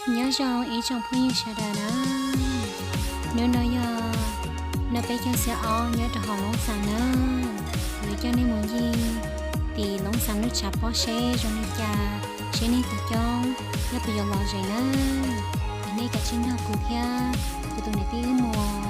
Nyob zoo ib tsoom phooj ywg sawv daws na, hnub no yog no peb caug xiab ob nyob rau hauv Loob Xas na, yuav coj nej mus ncig tim Loob Xas lub tshav pob seb zoo li cas, seb nej cov coob nyob puas yuav lom zem na. Es nej kav tsij nrog kuv thiab kuv tus niam tij wb mus.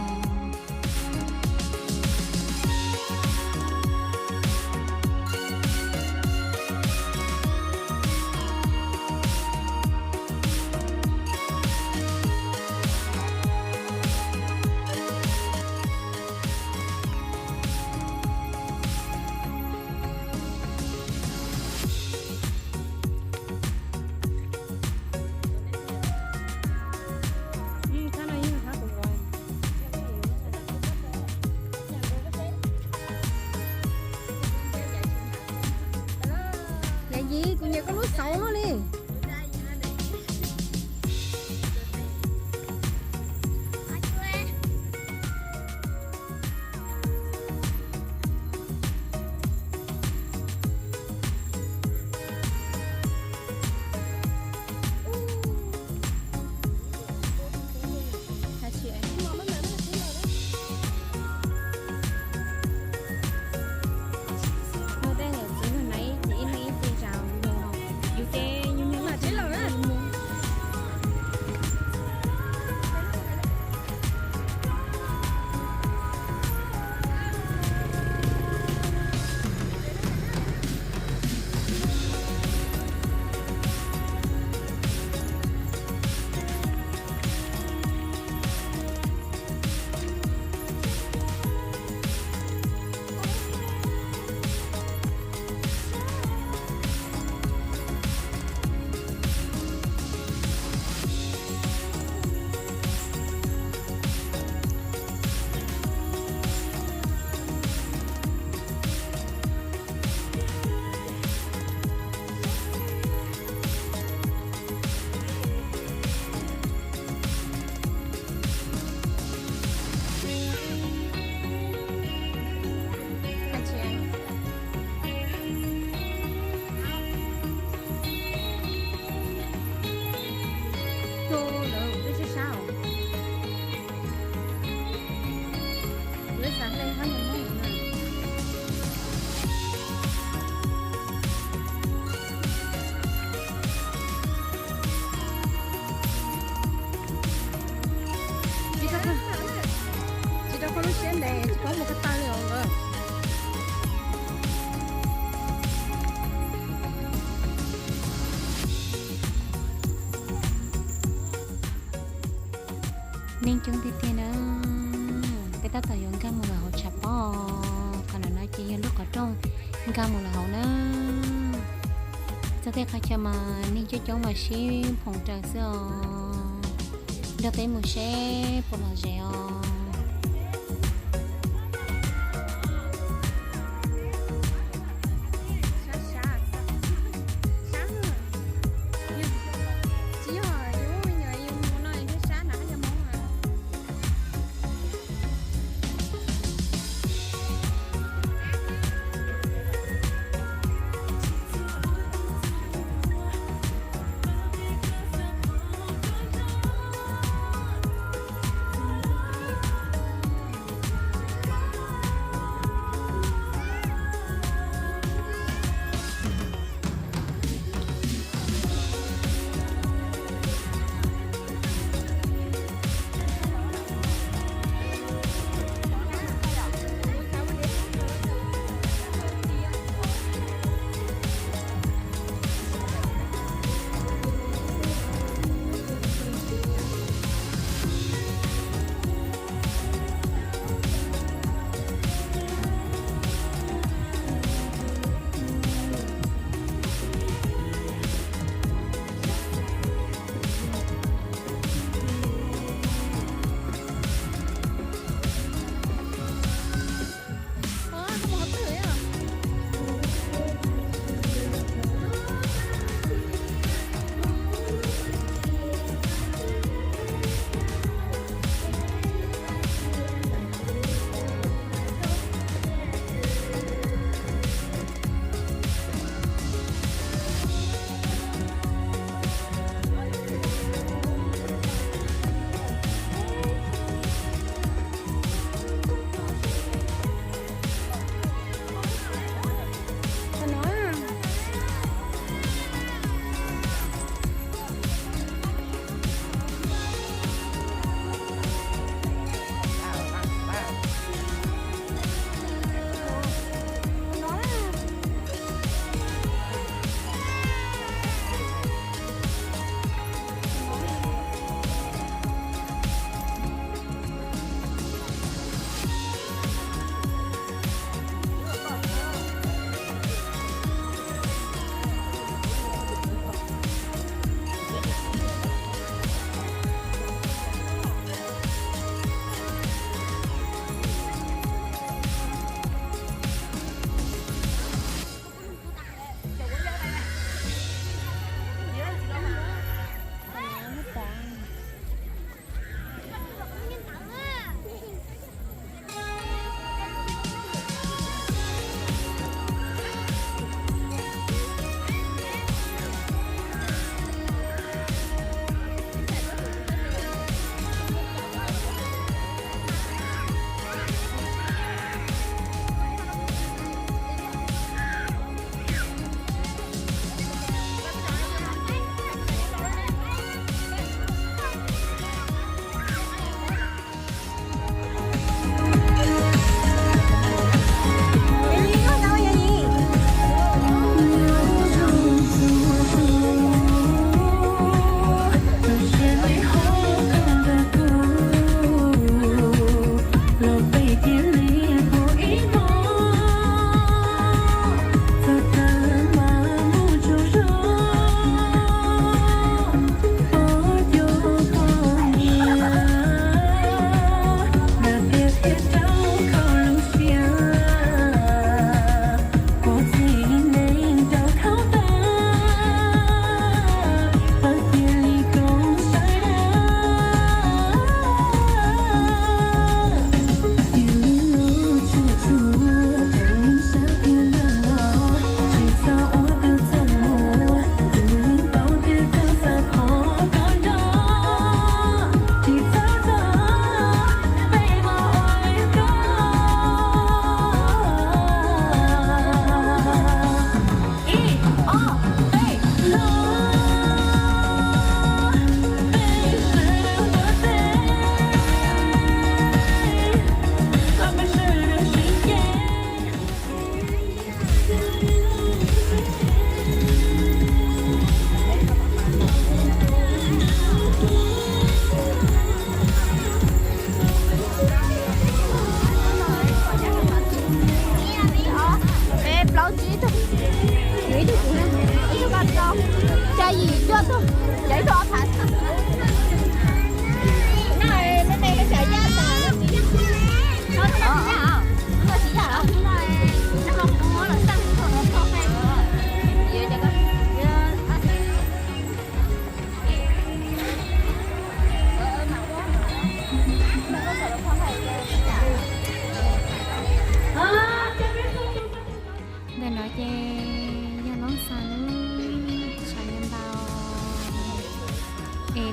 Yam yim, kuv nyiam koj lub xauv luaj li. Tsis rau koj lub siab ntev, tsis paub mus ko taw li os nkawd. Neeg coob tiag tiag na. Peb tab tom yuav nkag mus lawm hauv tshav pob. Qhov no ces yog lub qhov rooj nkag mus lawm hauv na. Txog tej qhov chaw mas neeg coob coob mas sib phoom raws xwb os. Nrog peb mus seb puas lom zem os.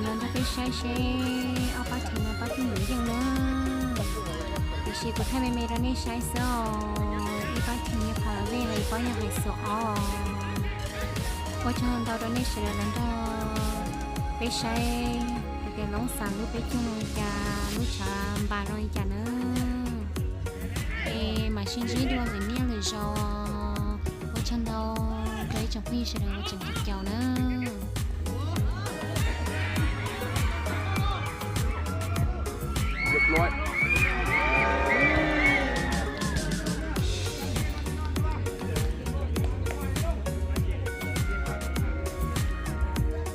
Los nrog peb saib seb ob pab theem no pab twg yuav yeej na. Tiam sis kuv thaij me me rau nej saib xwb os. Ib pab theem yog Pha La Vej los ib pab yog Hais Xos Ob. Ua tsaug ntau rau nej sawv daws los nrog peb saib hais tias Loob Xas lub peb caug zoo li cas, lub tshav npas zoo li cas na. Es mam sib ntsib dua lwm niaj lwm zaus. Ua tsaug ntau rau ib tsoom phooj ywg sawv daws uas tseem caum na.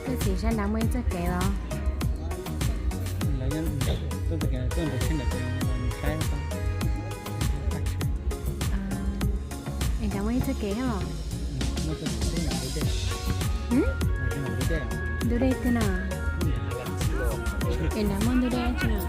Koj txiv, sab nrad muaj ib txoj kev los? Lawv nyob tuaj txoj kev tuaj nrad, saib nrad ces saib tau. Es nrad muaj ib txoj kev os. Ntug dej twg na? Es nrad muaj ntug dej dab tsi na?